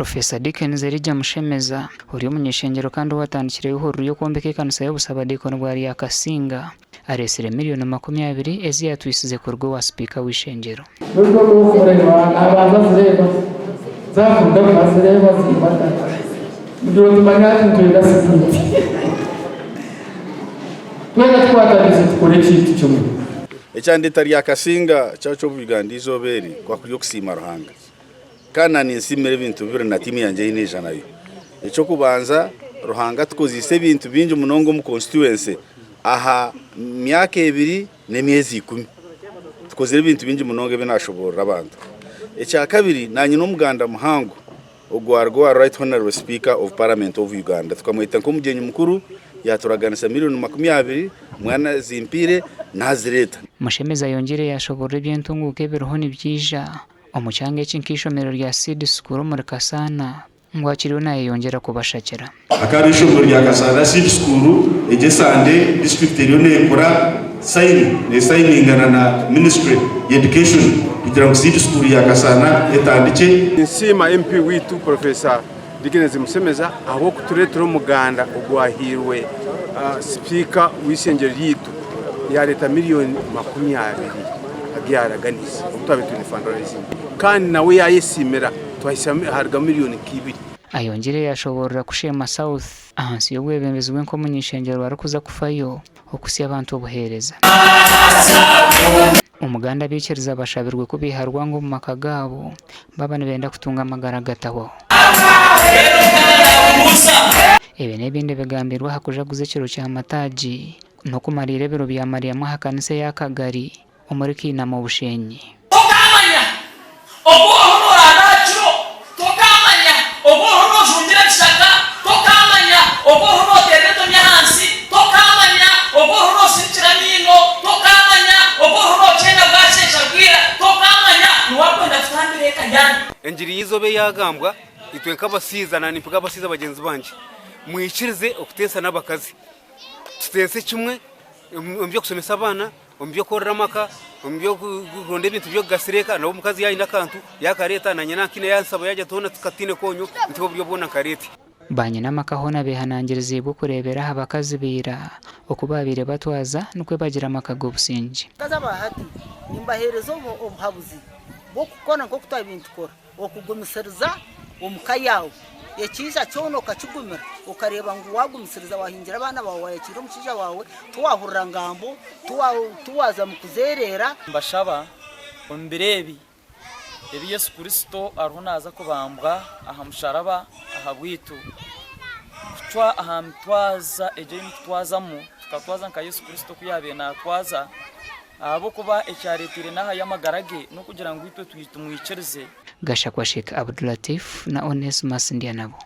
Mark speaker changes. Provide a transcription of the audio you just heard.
Speaker 1: Professor Dickens Elijah Mushemeza, ori omuny'ishengyero kandi owatandikireho eihuriro ry'okwombeka ekanisa y'obusabadiikoni bwa Ryakasinga, areetsire miriyoni 20 ezi yaatwisize kuruga owa sipiika w'eishengyero.
Speaker 2: N'orwo rw'okureeba naabanza azireeba, zaakurugamu azireeba aziimata. Mugira oti manya hati nitwenda siminti. Twena tukwataniise tukore ekintu kimwe.
Speaker 3: Ekyandeta rya Kasinga Church of Uganda eizooba eri kwakuri okusiima Ruhanga. Kandi na ninsiimira ebintu bibiri na tiimu yangye ei naija nayo. Eky'okubanza Ruhanga atukozeise ebintu bingi munonga omu constituency aha myaka ebiri n'emyezi ikumi. Tukozire ebintu bingi munonga ebi nashoboorora abantu. Ekyakabiri nanye n'omuganda muhango ogwaruga owa Right Honourable Speaker of Parliament of Uganda. Tukamweta nk'omugyenyi mukuru yaturaganisa miriyoni 20 mbwenu azimpaire nazireeta.
Speaker 1: Mushemeza ayongiire yashoboorora eby'entunguuka ebiriho nibyija omu kyanga eki nk'eishomero rya Seed School omuri Kasaana ngu akiriyo nayeyongyera kubashakira.
Speaker 4: Akaba eishomero rya Kasaana Seed School egyo esande disiturikiti eriyo nekora sayini nesayiningana na minisitule ya education kugira ngu Seed School ya Kasaana etandikye.
Speaker 5: Ninsiima MP waitu Professor Dickens Mushemeza ahabw'okutureetera omuganda ogwahairwe Sipiika w'eishengyero ryaitu yaareeta miriyoni 20 agu yaaraganiise obu twabaire twine fundraising kandi nawe yaayesiimira twahitsya haarugamu miriyoni nka ibiri.
Speaker 1: Ayongyire yaashoboorora ku Sheema South ahansi y'obwebembezi bwe nk'omuny'eishengyero arikuza kufayo okuhitsya abantu obuheereza. Omuganda abaikiriza bashabirwe kubeiha rwango omu maka gaabo baaba nibenda kutunga amagara agatahwaho. Ebi n'ebindi bigambirwe aha kujaguza ekiro kya Mataagi n'okumariira ebiro bya Mariamu aha kanisa eya Kagari omuri Kiinama Bushenyi.
Speaker 6: Tokaamanya ogu oriho nooraara aha kiro, tokaamanya ogu oriho noojungira ekishaka, tokaamanya ogu oriho nooteerera entomi ahansi, tokaamanya ogu oriho noosirikira amaino, tokaamanya ogu oriho nookyenda bwasheesha bwira, tokaamanya niwe arikwenda kutambira eka yaanyu.
Speaker 7: Engiri y'eizooba eyaagambwa, itwe nk'abashaija, naanye nimpiga abashaija bagyenzi bangye, mwikirize okuteesa n'abakazi. Tuteese kimwe omu by'okushomesa abaana, omu by'okworora amaka, omu by'okuronda ebintu by'okugasira eka, nabwo omukazi yaaba aine akantu yaakareeta, naanye naaba nkaine yanshaba yaagira ati hoona tukataine koonyo, nituha oburyo bwona nkareete.
Speaker 1: Baanyina amaka hoona beehanangiriziibwe okureebera aha bakazi ba ira oku baabaire batwaza nikwo bagira amaka g'obusingye.
Speaker 8: Abakazi aba hati nimbaheereza obuhabuzi bw'okukora nk'oku twabaire nitukora. Okugumisiriza omu ka yaawe. Ekiija kyona okakigumira, okareeba ngu waagumisiriza waahingira abaana baawe, waayakiira omushaija waawe, tiwaahurira ngambo, tiwaaza mu kuzeereera.
Speaker 9: Nimbashaba omu biro ebi, ebi Yesu Kristo ariho naaza kubambwa aha musharaba ahabwaitu, kucwa aha mitwaza egyo ei mukutwazamu, tukatwaza nka Yesu Kristo oku yaabaire naatwaza, Ahabw'okuba ekyareeteire naahayo amagara ge n'okugira ngu itwe tumwikirize.
Speaker 1: Gashakwa Sheikh Abdulatif na Onesmus Ndyanabo.